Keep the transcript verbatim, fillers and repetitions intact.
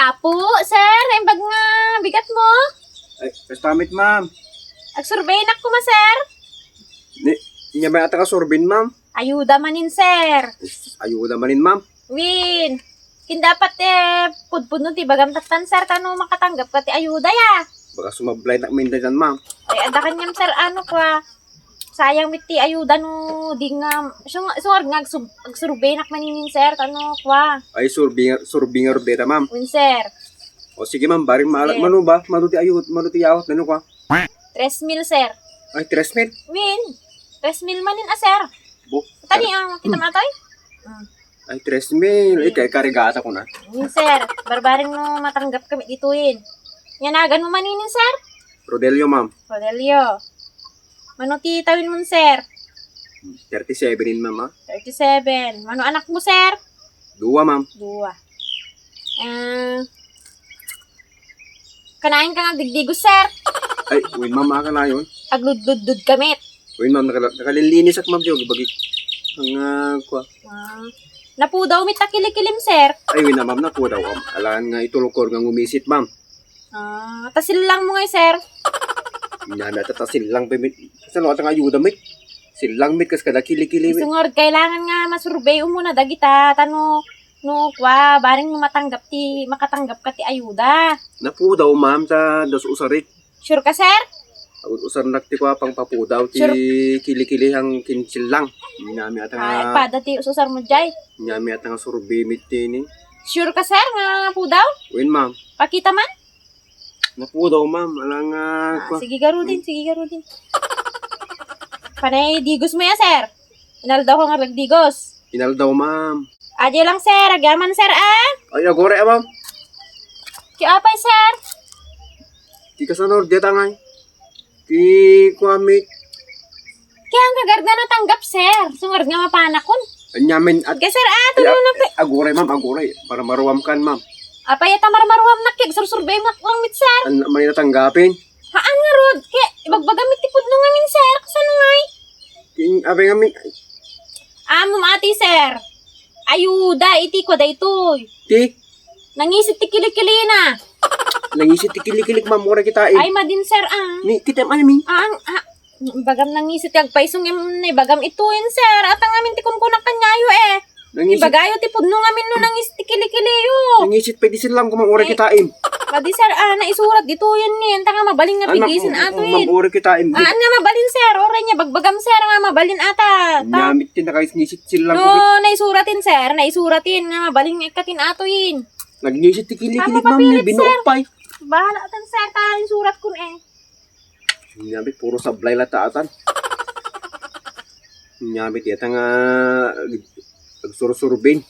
Apo, sir, naimbag nga bigat mo? Ay, kastamit, ma'am. Agsurbeynak koma, sir. Ni, ania met ata nga surbin, ma'am? Ayuda manin, sir. Ayuda manin, ma'am. Wen, kin dapat, eh, pudpudno ti bagam tattan, sir, ta no makatanggap ka ti ayuda, ya. Baka sumablaynak manin daytan, ma'am. Ay, adda kaniam, sir, ano, kua. Sayang met ti ayuda no di nga, sung-, sungad nga agsub-, agsurbeynak manin, sir, ta no, kua. Ay, survey, survey ngarud dayta, ma'am. Wen, sir. O, sige, ma'am, bareng maalat. Sige. Mano ba? Mano ti ayud-, mano ti yawat, mano, kua? Tres mil, sir. Ay, tres mil? Wen, tres mil manin, a, sir. Bo, tani, ah, makita mo atoy? Mm. Ay, tres mil. Mm. Ay, kay karigata ko na. Wen, sir. Barbareng no matanggap kami ditoyen. Ania nagan mo manin, sir? Rodelio, ma'am. Rodelio. Mano ti tawin mo, sir? Thirty-seven in, ma'am, ah. Thirty-seven. Mano anak mo, sir? Dua, ma'am. Dua. Eh, kanayon ka nga agdigdigos, sir? Ay, wen, ma'am, ah, kanayon. Agludluddod ka met. Wen, ma'am, nakala-, nakalilinis ak, ma'am, di bagik. Ang, ah, kua. Ah. Napudaw met ta kilikilim, sir? Ay, wen, ma'am, napudaw, ma'am. Alangan nga itulokor nga ngumisit, ma'am. Ah, ta sillang mo ngay, sir? Ania met ta sillang, pe, met. Kasano ata nga ayuda, met? Sillang, met, kas kada kili-kili, met. Isu ngarud, kailangan nga masurbey mo na dagita, ta no, no, kua, bareng matanggap ti, makatanggap ka ti ayuda. Napudaw, ma'am, ta das usarik. Sure ka, sir? Agut usarnak ti kua, pangpapudaw ti kili-kili ang kinsillang. Ania met ata nga Ay, pada ti ususar mo, jay. Ania met ata nga surbey met ti ni. Sure ka, sir, nga pudaw? Wen, ma'am. Pakita man? Napudaw, ma'am. Alangan nga, ah, kua. Sige garudin, sige garudin. Panay digos mo ya, sir. Inaldaw ka nga agdigos. Inaldaw, ma'am. Adi lang, sir. Agyaman, sir, ah. Ay, aguray, ah, ma'am. Ti apay, sir? Ti kasano, deta ngay. Ti kua met. Kaya ang kagarda natanggap, sir. Sungad nga mapanakon. Ania met at Kaya, sir, ah, tuloy na, pe. Aguray, ma'am, aguray. Marmaruam kan, ma'am. Apay, ta marmaruam na, kaya sursurbey mo lang met, sir. Ania met natanggapin? Haan ngarud, kaya ibagbagam met ti pudno ngamin, sir. Kasano ngay? Kin-, apay ngamin. Amo, ati, sir. Ayuda, iti kua daytoy. Ti? Nangisit ti kilikilina. Nangisit ti kilikilik, ma'am, uray kitaem. Ay, madin, sir, ah. Ni, kitaem, ay, mi. Ah, ang, ah, bagam nangisit, agpaisong im, ni bagam ituyen, sir. Ata ngamin ti kunkunak kaniayo, eh. Nangisit. Ibagayo ti pudno ngamin no nangisit ti kilikiliyo. Nangisit pay ti sillang ko, ma'am, uray kitaem. Madi, sir, ah, naisurat ditoyen ni. Anta nga mabalin nga pigisin ato, eh. Ma'am, uray kitaem. Ah, nga mabalin, sir. Uray nga bagbagam, sir, nga mabalin ata. Ta- Ania met ti nakaisngisit sillang ko. No, naisuratin, sir. Naisuratin nga mabalin nga ikkatin ato, eh. Nagngisit ti kilikilik, ma'am, ni binuok pay. Bahala atan, sir, ta insurat kun, eh. Ania met, puro sablay la ta atan. Ania met, ita nga ag-, agsursurbin.